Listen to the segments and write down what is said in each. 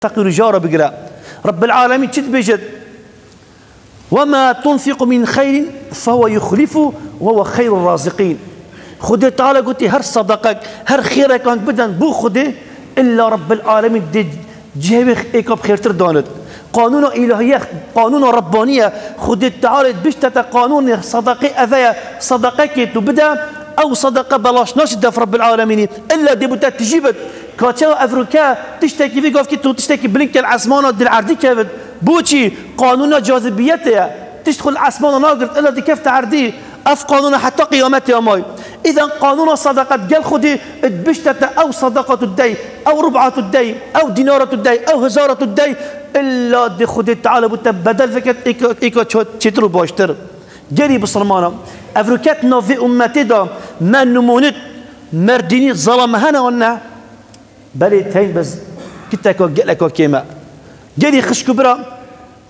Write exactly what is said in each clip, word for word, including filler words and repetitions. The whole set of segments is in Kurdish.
feqîr û jara bigire. Rebbil Alemîn çi dibêjit? "Ve ma tunfiqu min xeyrin fehuve yuxlifu ve huve xeyrur raziqîn." Xwedê Teala gotî, her sadaqek, her xêrekan bidin bo Xwedê, illa Rebbil Alemîn dê cihê wê êka bi xêrtir danit. Qanûna îlahiye, qanûna Rebbanî ye. Xwedê Teala dibêjte te qanûnê sadaqê eve ye, sadaqekê tu bide, ew sadaqa belaş naçî def Rebbil Alemînî. Illa dê bo te tijî bit. Ka çawa evroke tiştekî vî gavkî tu tiştekî bilind kel esmana dil erdî kevit. Boçî? Qanûna cazibiyetê ye. Tişt xwe li esmana nagirt, illa dikefte erdî. Ev qanûna heta qiyametê amay. Îden qanûna sadaqet gel Xwedê dibişte te ew sadaqa tu dey, ew rub'a tu dey, ew dînara tu dey, ew hizara tu dey, illa dê Xwedê Teala bo te bedel veket êka, êka ço-, çêtir û baştir. Gelî bisilmana, evroket nav vê ummetê de me nimûnit, merdînî zalame hene an ne? Belê teyn, bes kiteka geleka kêm e. Gelî xişk û bira,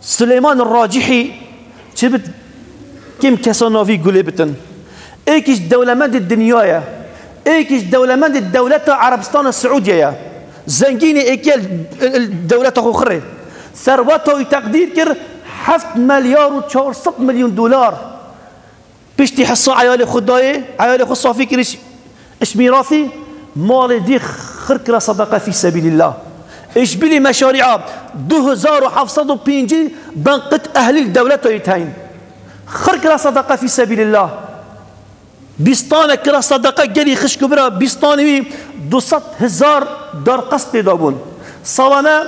Silêman Racihî çi bit, kêm kesa navî gulê bitin. Êkî ji dewlemendê dinya ye. Êkî ji dewlemendê dewleta Erebistana Siûdiye ye. Zengînê êkî ye li, li, li dewleta xwe xirê. Serweta wî teqdîr kir heft milyar û çar sed milyon dolar. Piştî hisa eyalê xwe dayê, eyalê xwe safî kir ji, ji mîrasî, malê dî xir kira sedeqe fî sebîlîllah. Îşbilî meşarîa du hezar û heft sed û pêncî bin qit ehlî li dewleta wî teyn. Xir kira sedeqe fî sebîlîllah. Bîstanek kira sedeqe gelî xişk û bira, bîstanê wî du sed hezar dar qesp tê de bûn. Salane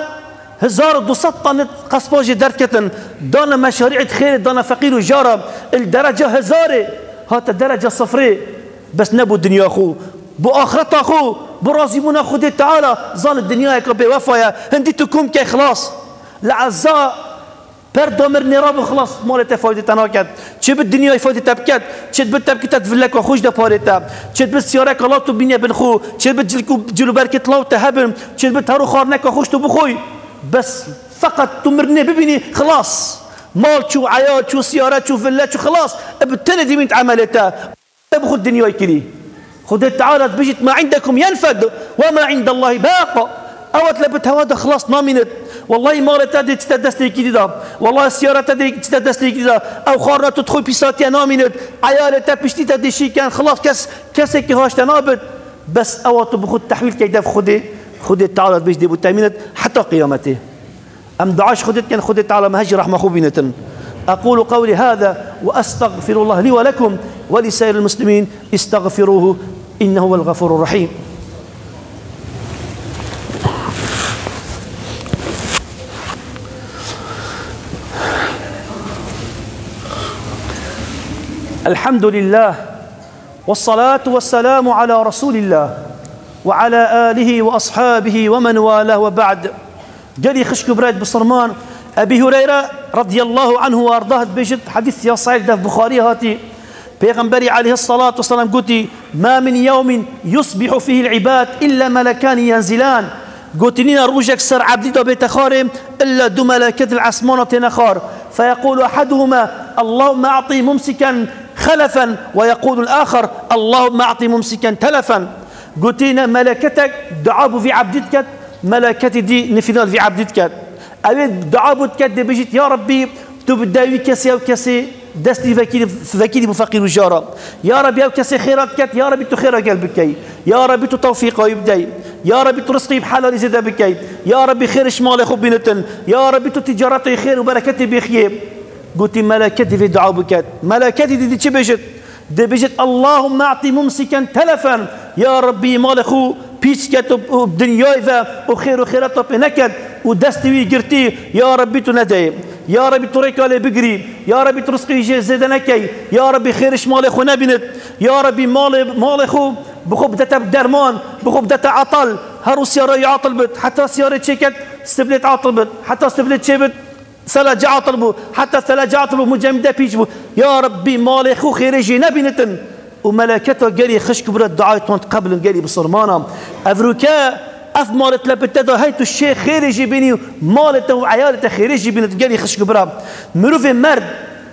hezar û du sed tane qespa jê derketin, dane meşarî'ê xêrê, dane feqîr û jara, li dereca hezarê hate dereca sifrê, bes ne bo dinya xwe, bo axireta xwe, bo razîbûna Xwedê Teala, zane dinyayeke bêwefa ye, hindî tu kom key xilas. Li eza perda mirinê rabû xilas, malê te faydê te naket. Çi bi dinyayê faydê te biket, çi bi te bikite di vileka xwe ji de parê te, çi bi siyareka la tu bîne bin xwe, çi bi cilk û cilûberkê law te hebin, çi bi ter û xwarineka xwe ji tu bixwî. Bes feqet tu mirinê bibînî, xilas. Mal çû, eyal çû, siyare çû, vile çû, xilas. E bi tenê dibînît emelê te. Te bi xwe dinyayê kirî. Xwedê Teala dibêjit, "Ma indekum yenfed ve ma indallahî baq." Ew et le bi tewa de xilas namînit. Wellahî malê te dê çi te destê kirî da. Wellahî siyara te dê çi te destê kirî da. Ew xwarina tu dixwî pîsatiye namînit. Eyalê te piştî te dê şîken xilas kes, kesekî haşte nabit. Bes ewa tu bi xwe tehwîl key dev Xwedê. Xwedê Teala dibêjit dê bo te mînit heta qiyametê. Em dua ji Xwedê dikin, Xwedê Teala me hejî rehma xwe bînitin. أقول قولي هذا وأستغفر الله لي ولكم ولسائر المسلمين، استغفروه إنه هو الغفور الرحيم. الحمد لله، والصلاة والسلام على رسول الله، وعلى آله وأصحابه ومن والاه، وبعد. Gelî xişk û birayt bisilman, Ebî Hureyre radiyallahu anhu û ardah dibêjit, hedîs ya sahîh dev Buxarî hatî. Pêxemberî aleyhissalatu vesselam gotî, "Ma min yewmin yusbihu fihil ibad illa melekani yenzilan." Gotî, nîne rojek ser ebdî de bête xarê, illa du meleket li esmana têne xar. Feyequlu ehaduhuma, "Allahümme a'ti mumsiken xelefen." Ve yequlul axar, "Allahümme a'ti mumsiken telefen." Gotî, ne meleketek dua bo vî ebdî diket, meleketî dî nifîna li vî ebdî diket. Ew ê dua bo diket, dê bijît, "Ya Rebbî, tu bi dewî kesê ew kesê destî vekirî, vekirî bo feqîr û jara. Ya Rebbî, ew kesê xêra diket, ya Rebbî, tu xêra gel bikey. Ya Rebbî, tu tewfîqa wî bidey. Ya Rebbî, tu rizqî bi helalî zêde bikey. Ya Rebbî, xêr ji malê xwe bînitin. Ya Rebbî, tu tîcareta wî xêr û bereketê bêxiyê." Gotî, meleketî vê dua biket. Meleketî dî dî çi bêjit? Dê bêjit, "Allahümme a'ti mumsiken telefen." Ya Rebbî, malê xwe pîç ket û, û dinyayê ve û xêr û xêreta pê neket û destê wî girtî, ya Rebbî, tu nedeyê. Ya Rebbî, tu rêka lê bigirî. Ya Rebbî, tu rizqî jê zêde nekey. Ya Rebbî, xêr ji malê xwe nebînit. Ya Rebbî, malê, malê xwe bi xwe bidete derman, bi xwe bidete atal. Her û siyara wî atil bit. Heta siyarê çêket, siblêt atil bit. Heta siblêt çêbit, Selace atil bû, heta selace atil bû, micemîde pîç bû. Ya Rebbî, malê xwe xêrê jê nebînitin. Û meleketa gelî xişk û bira duayê wan qebl in gelî bisilmana. Evroke ev malê tu le bi te da hey tu şê xêrê jê bînî û malê te û eyalê te xêrê jê bînit gelî xişk û bira. Mirovê merd,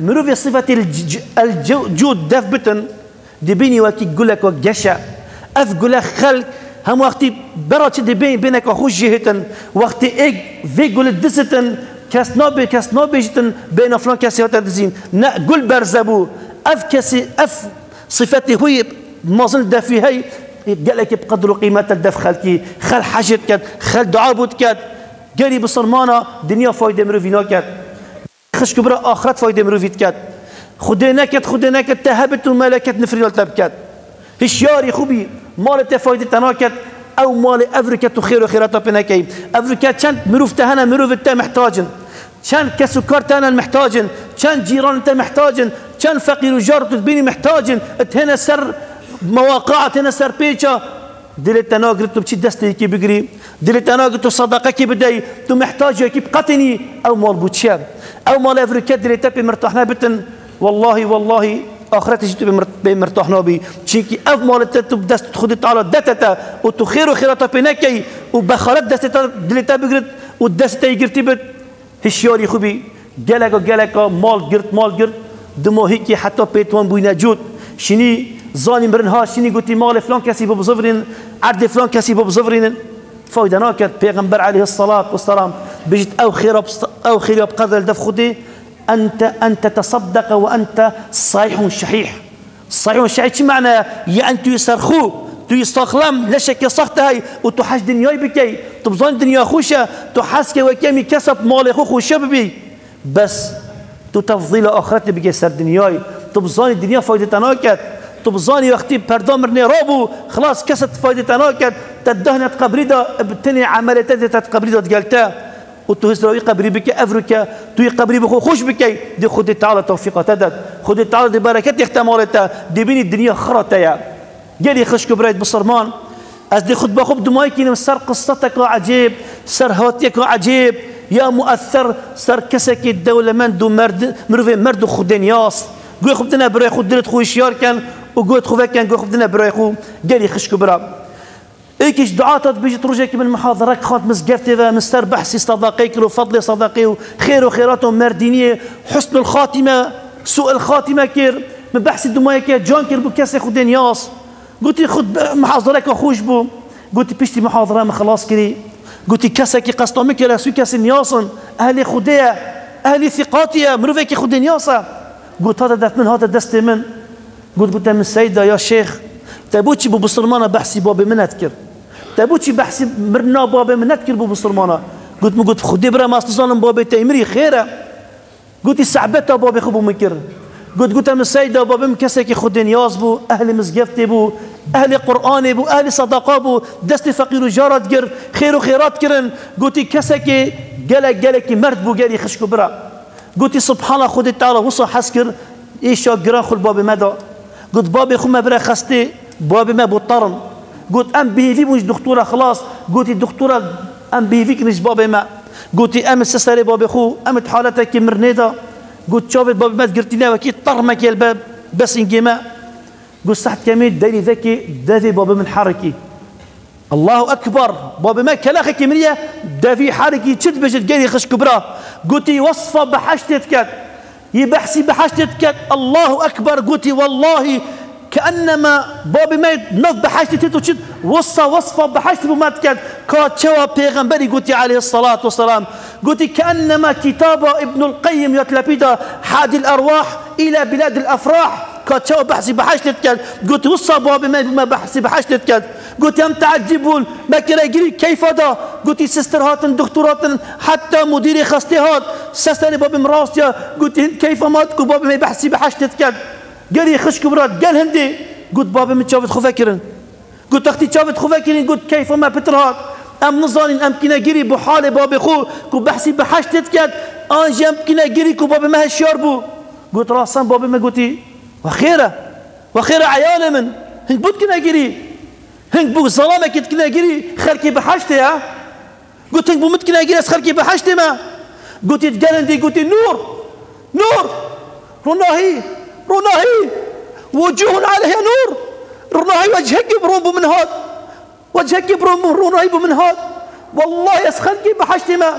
mirovê sifetê el c-, c-, el c-, cûd dev bitin, dibînî wekî guleka geş e. Ev gule xelk Hem wextî bera çi dê bê-, bêneka xwe jê hitin, wextî êk vê gulê dizitin, kes nabê-, kes nabêjitin, bêhna filan kesî hate dizîn. Ne, gul berze bû. Ev kesî, ev sifetê xwe yê mezin defî hey, gelekî bi qedr û qîmet e def xelkî, xel hej diket, xel dua bû diket. Gelî bisilmana dinya faydê mirovî naket. Xişk û bira, axiret faydê mirovî diket. Xwedê neket, Xwedê neket, te hebit û meleket nifrîna li te biket. Hişyarî xwe bî, malê te faydê te naket, ew malê ev riket û xêr û xêrata pê nekey. Ev riket çend mirov te hene, mirovê te mihtac in. Çend kes û kar te hene mihtac in. Çend cîranê te mihtac in. Çend feqîr û jar tu dibînî mihtac in. Dihêne ser mewaqia, dihêne ser pêça. Dilê te nagirt tu biçî destê yekî bigirî. Dilê te nagirt tu sedaqekî bidey. Tu mihtac yekî biqetinî. Ew mal bû çi ye? Ew mal ev rike dilê te pê mirtah nebitin. Wellahî, wellahî, axirete jî tu pê mir-, pê mirtah nabî. Çimkî ev malê te tu bi dest Xwedê Teala dete te û tu xêr û xêrata pê nekey û bexaret destê te dilê te bigirit û destê te yê girtî bit. Hişyarî xwe bî, geleka, geleka mal girt, mal girt, dimahîkî heta pêt wan bûyne cût. Şinî zanî mirin ha, şinî gotî malê filan kesî bibizivirînin, erdê filan kesî bibizivirînin. Fayde naket. Pêxember aleyhisselat vesselam bijît ew xêra, ew xêriya bi qedre li dev Xwedê, ente, ente tesaddeqe ve ente sahihun şehîh. Sahî û şehî çi mane ye? Yanî tu yî serxû, tu yî saxlem, leşeke sax te hey û tu hez dinyayê bikey. Tu bizanî dinya xweş e, tu hez ke wekî em î kesa bi malê xwe xweşe bibî. Bes tu tefzîla axretê bike ser dinyayê. Tu bizanî dinya faydê te naket. Tu bizanî wextî perda mirinê rabû, xilas kese faydê te naket. Te dahne di qebrî de, bi tenê emelê te dê te di qebrî de digel te. û tu hizra wî qebrî bike, ev rike, tu yî qebrî bi xwe xweş bikey, dê Xwedê Teala tewfîqa te det. Xwedê Teala dê bereketê te malê te, dê bînî dinya xira te ye. Gelî xişk û birayê bisilman, ez dê xutba xwe bi dimayî kînim ser qisseteka ecêb, ser hatiyeka ecêb, ya muesser, ser kesekî dewlemend û merd-, mirovê merd û xwedêniyas. Guhê xwe bidine birayê xwe, dilê xwe hişyar ken û guhê xwe vekin, guhê xwe bidine birayê xwe. Gelî xişk û bira. Êkî ji dua te dibêjit, rojekî min muhazerek xwend mizgeftê ve, min ser behsî sedaqê kir û fedlê sedaqê û xêr û xêrat û merdîniyê, husnul xatîme, su'il xatîme kir. Min behsî dimayeke can kir, bû kesê Xwedê niyaz. Gotî, xut-, muhazereke xweş bû. Gotî, piştî muhazere min xilas kirî. Gotî, kesekî qesta min kir, ez wî kesî niyaz im. Ehlê Xwedê ye, ehlî sîqatî ye, mirovekî Xwedê niyaz e. Got, hate def min, hate destê min. Got, gote min, Seyda ya şêx, te bo çi bo bisilmana behsî babê min nedikir? Te bo çi behsî mirina babê min nedikir bo bisilmana? Got, min got, Xwedê bira, ma ez nizanim babê te mirî xêr e. Gotî, sehbeta babê xwe bo min kir. Got, gote min, Seyda, babê min kesekî Xwedê niyaz bû, ehlê mizgeftê bû, ehlê Qur'anê bû, ehlê sedaqa bû, destê feqîr û jara digir, xêr û xêrat kirin. Gotî, kesekê gelek, gelekî merd bû, gelî xişk û bira. Gotî, Subhana Xwedê Teala wisa hez kir, êşa giran xwe li babê me da. Got, babê xwe me bire xestê, babê me bû terin. Got, em bêhêvî bûn ji dixtora xilas. Gotî, dixtora, em bêhêvî kirin ji babê me. Gotî, em se serê babê xwe, em di haletekî mirinê de. Got, çavê babê me digirtîne wekî termekê li be-, besingê me. Got, saet kemî derî vekî devê babê min herikî. Allahu Ekber. Babê me kelaxekî min ye, devî herikî çi dibêjit gelî xişk û bira. Gotî, wesfa behiştê diket. Yî behsî behiştê diket. Allahu Ekber. Gotî, wellahî, keennema babê me nav behiştê têt û çit, wisa wesfa behiştê bo me diket. Ka çawa pêxemberî gotî aleyhisselatu vesselam. Gotî, keennema kitaba Îbnul Qeyyim ya telepî da Hadil Erwah île Biladil Efrah. Ka çawa behsî behiştê diket. Gotî, wisa babê me bo me behsî behiştê diket. Gotî, em teecîb bûn, me kire girî keyfa da. Gotî, sister hatin, doktor hatin, heta mudîrê xestê hat. Se serê babê min rastiya. Gotî, hin keyfa me hat ku babê me behsî behiştê diket. Gelî xişk û bira, gel hindê. Got, babê min çavêt xwe vekirin. Got, textî çavêt xwe vekirîn, got, keyfa me pitir hat. Em nizanîn, em kîne girî bi halê babê xwe ku behsî behiştê diket, an jî em kîne girî ku babê me hişyar bû. Got, rasan babê me gotî, we xêr e. We xêr e eyalê min. Hing bû dikine girî. Hing bû zelamekî dikine girî, xelkê behiştê ye. Got, hing bû min dikine girî, ez xelkê behiştê me. Gotî, digel hindê, gotî, Nûr! Nûr! Ronahî! Ronahî! Wucuhun aleyha nûr! Ronahî, wecihekî bi ron bo min hat. Wecihekî bi ron, ronahî bo min hat. Wellahî ez xelkê behiştê me.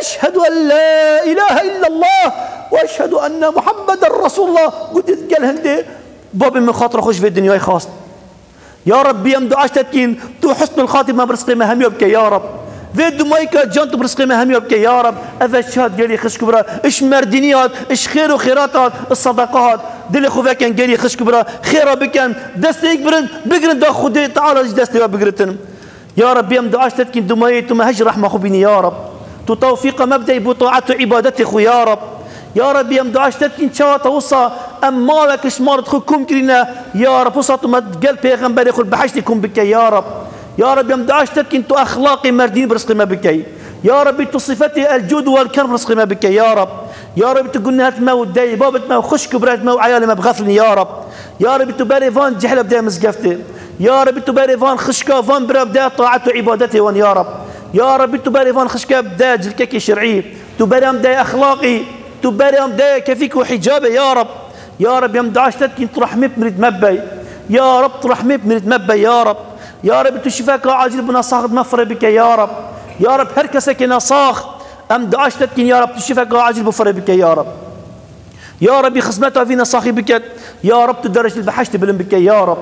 Eşhedü en la ilahe illallah ve eşhedü enne Muhammeden Resulullah. Gotî, digel hindê, babê min xatira xwe ji vê dinyayê xwest. Ya Rabbî, em dua ji te dikîn, tu husnul xatîme bi rizqê me hemiya bike, ya Rab. Vê dumayîka can tu bi rizqê me hemiya bike, ya Rab. Ev e çi hat gelî xişk û bira, iş merdînî hat, iş xêr û xêrat hat, iş sedeqa hat. Dilê xwe veken gelî xişk û bira, xêra biken, destê yek birin, bigirin da Xwedê Teala jî destê we bigiritin. Ya Rabbî, em dua ji te dikîn, dumayî tu me hej rehma xwe bînî, ya Rab. Tu tewfîqa me bidey bo taet û îbadetê xwe, ya Rab. Ya Rabbî, em dua ji te dikîn, çawa te wisa em mawek ji mal xwe kom kirîne, ya Rab, wisa tu me gel pêxemberê xwe li behiştê kom bike, ya Rab. Ya Rabbî, em dua ji te dikîn, tu exlaqê merdînî bi rizqê me bikey. Ya Rabbî, tu sifetê el-cûd û el-kerm bi rizqê me bike, ya Rab. Ya Rabbî, tu gunehet me û dey babet me û xişk û biret me û eyalê me bixefilî, ya Rab. Ya Rabbî, tu berê van cehle bide mizgeftê. Ya Rabbî, tu berê van xişka van bira bide taet û îbadetê wan, ya Rab. Ya Rabbî, tu berê van xişka bide cilkekê şer'î. Tu berê em de exlaqî. Tu berê em de kefîk û hicabê, ya Rab. Ya Rabbî, em dua ji te dikîn, tu rehmê bi mirîd me bibey. Ya Rab, tu rehmê bi mirîd me bibey, ya Rab. Ya Rabbî, tu şifeka acil bi nesaxit me firê bike, ya Rab. Ya Rab, her kesekê nesax, em dua ji te dikîn, ya Rab, tu şifeka acil bi firê bike, ya Rab. Ya Rabbî, xizmeta vî nesaxî biket. Ya Rab, tu derecê li behiştê bilind bike, ya Rab.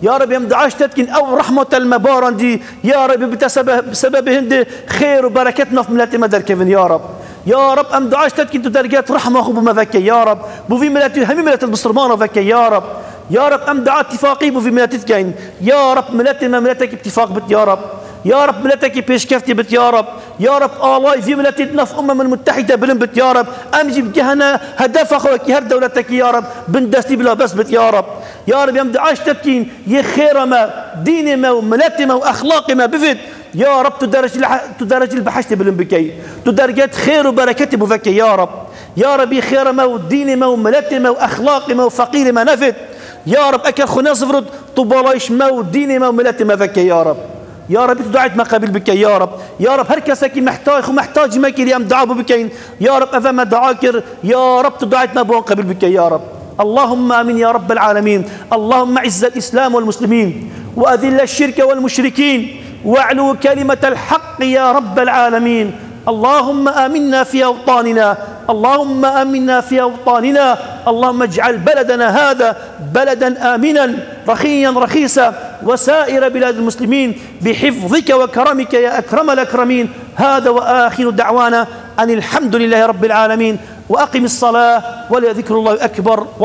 Ya Rabbî, em dua ji te dikîn, ew rehmeta li me barandî, ya Rabbî, bite sebe-, sebebê hindê xêr û bereket nav miletê me derkevin, ya Rab. Ya Rab, em dua ji te dikîn, tu dergehê rehma xwe bo me veke, ya Rab. Bo vî miletî û hemî miletê misilmana veke, ya Rab. Ya Rab, em dua îtîfaqî bo vî miletî dikeyn. Ya Rab, miletê me miletekî îtîfaq bit, ya Rab. Ya Rab, miletekî pêşkeftî bit, ya Rab. Ya Rab, alay vî miletî di nav Umemul Muttehîde bilind bit, ya Rab. Em jî bigihine hedefa xwe wekî her dewletekî, ya Rab, bindestî bila bes bit, ya Rab. Ya Rab, em dua ji te dikîn, yê xêra me, dînê me û miletê me û exlaqê me bivêt. Ya Rab, tu derecî li he-, tu derecî li behiştê bilind bikey. Tu dergehê xêr û bereketê bo veke, ya Rab. Ya Rabbî, xêra me û dînê me û miletê me û exlaqê me û feqîrê me nevêt. Ya Rab, eker xwe nezivirot, tu balayî ji me û dînê me û miletê me veke, ya Rab. Ya Rabbî, tu duayê me qebîl bike, ya Rab. Ya Rab, her kesekî mehtac, xwe mehtacî me kirî, em dua bo bikeyn. Ya Rab, eve me dua kir. Ya Rab, tu duayê me bo qebîl bike, ya Rab. اللهم آمين يا رب العالمين. اللهم أعز الإسلام والمسلمين وأذل الشرك والمشركين واعلو كلمة الحق يا رب العالمين. اللهم آمنا في أوطاننا. اللهم آمنا في أوطاننا. اللهم اجعل بلدنا هذا بلدا آمنا رخيا رخيصا وسائر بلاد المسلمين بحفظك وكرمك يا أكرم الأكرمين. هذا وآخر دعوانا أن الحمد لله رب العالمين. وأقم الصلاة ولذكر الله أكبر. والله